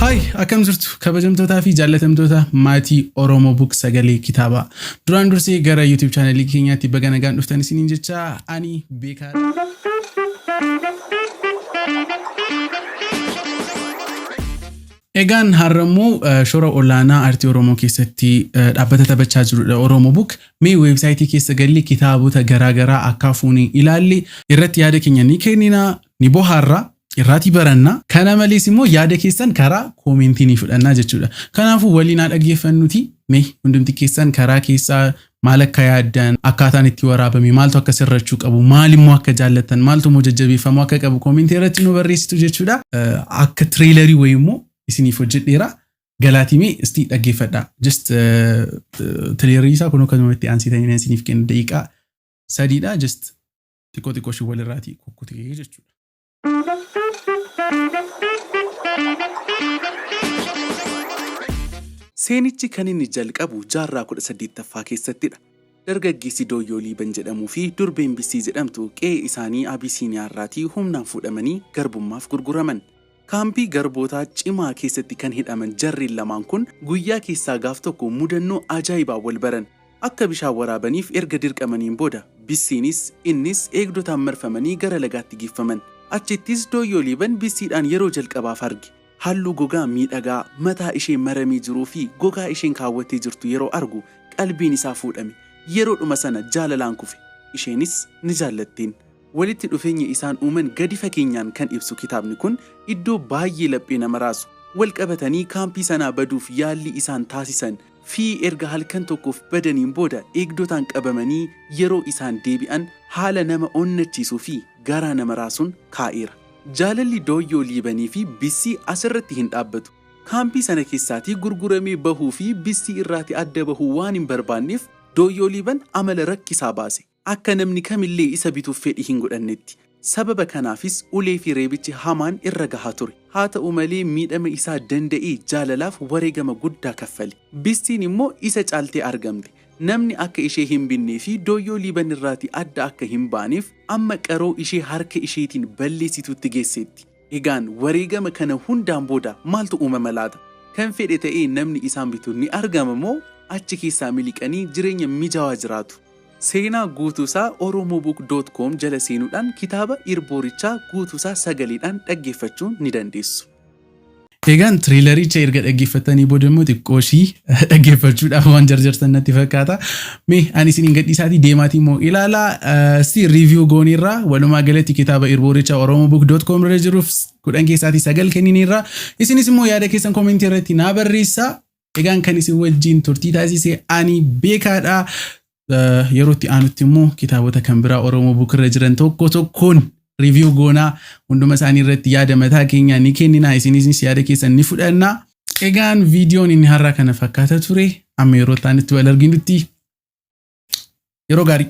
Hi, akkam jirtu kabajamtootaa fi jaallatamtoota maatii Oromo Book sagalee kitaabaa. Duraan dursee gara YouTube chaanalii keenyaatti baga nagaan dhuftan isiniin jecha ani beekaadha. Egaan har'ammoo shora olaanaa aartii Oromoo keessatti dhaabbata taphachaa jirudha Oromo Book. Mee weebsaayitii keessa galli kitaabota garaagaraa akka fuunee ilaalli irratti yaada keenya ni kennina, ni bohaarra, irraatii baranna. Kana malees immoo yaada keessan karaa koomentii ni fudhanna jechuudha. Kanaafuu waliin haa dhaggeeffannuti mee hundumti keessan karaa keessaa maal akka yaaddan, akkaataan itti waraabame, maaltu akka sirrachuu qabu, maal immoo akka jaallattan, maaltu immoo jajjabeeffamuu akka qabu koomentii irratti nu barreessitu jechuudha. Akka tireelarii wayii immoo isiniif hojjedheera. Galaatimee isti dhaggeeffadha. Just tireelarii isaa kun akkanuma itti aansitanii isiniif kenna daqiiqaa sadiidha. Just xiqqoo xiqqoo ishee walirraatii kukkutee jechuudha. Seenichi kan inni jalqabu jaarraa 18ffaa keessattidha. Dargaggeessi Dooyyoo Liiban jedhamuu fi Durbeen Bissii jedhamtu qe'ee isaanii Abisiiniyaarraatii humnaan fuudhamanii garbummaaf gurguraman. Kaampii garbootaa cimaa keessatti kan hidhaman jarreen lamaan kun guyyaa keessaa gaaf tokko mudannoo ajaa'ibaan wal baran. Akka bishaan waraabaniif erga dirqamaniin booda Bissiinis innis eegdotaan marfamanii gara lagaatti geeffaman. Achittis Dooyyoo Liiban Bissiidhaan yeroo jalqabaaf arge. Halluu gogaa miidhagaa mataa ishee maramee jiruu fi gogaa isheen kaawwattee jirtu yeroo argu qalbiin isaa fuudhame. Yeroodhuma sana jaalalaan kufe. Isheenis ni jaallatteen. Walitti dhufeenya isaan uuman gadi fageenyaan kan ibsu kitaabni kun iddoo baay'ee laphee nama raasu. Wal qabatanii kaampii sanaa baduuf yaallii isaan taasisan fi erga halkan tokkoof badaniin booda eegdotaan qabamanii yeroo isaan deebi'an haala nama onnachiisuu fi garaa nama raasuun kaa'eera. Jaalalli Dooyyoo Liibanii fi Bissii asirratti hin dhaabbatu. Kaampii sana keessaatii gurguramee bahuu fi Bissii irraati adda bahuu waan hin barbaanneef Dooyyoo Liiban amala rakkisaa baase. Akka namni kamillee isa bituuf fedhii hin godhannetti. Sababa kanaafis ulee fi reebichi hamaan irra gahaa ture. Haa ta'u malee miidhama isaa danda'ee jaalalaaf wareegama guddaa kaffale. Bissiin immoo isa caaltee argamte. Namni akka ishee hin binnee fi Dooyyoo Liiban irraati adda akka hin baaneef amma qaroo ishee harka isheetiin balleessituutti geesseetti. Egaan wareegama kana hundaan booda maaltu uumama laata? Kan fedhe ta'ee namni isaan bitu ni argama moo achi keessaa miliqanii jireenya mijaawaa jiraatu? Seenaa guutuusaa oromobook.com jala seenuudhaan kitaaba Irboorichaa guutuusaa sagaleedhaan dhaggeeffachuu ni dandeessu. Egaan tireelaricha erga dhaggeeffatanii booda immoo xiqqoo ishii dhaggeeffachuudhaaf waan jarjartan natti fakkaata. Mee ani isiniin gadhiisaatii deemaatii immoo ilaalaa si riiviyuu gooniirraa walumaa galatti kitaaba Irboorichaa oromobook.com irra jiruuf 10 keessaatii 9 kenniniirra. Isinis immoo yaada keessan koomentii irratti naa barreessaa. Egaan kan isin wajjin turtii taasise ani beekaadha. Yeroo itti aanutti immoo kitaabota kan biraa Oromoo Book irra jiran tokko tokkoon review goonaa hunduma isaanii irratti yaada mataa keenyaa ni kenninaa isinis yaada keessan ni fudhanna. Egaan viidiyoon inni har'aa kana fakkaata ture amma yeroo itti aanutti wal arginutti yeroo gaarii.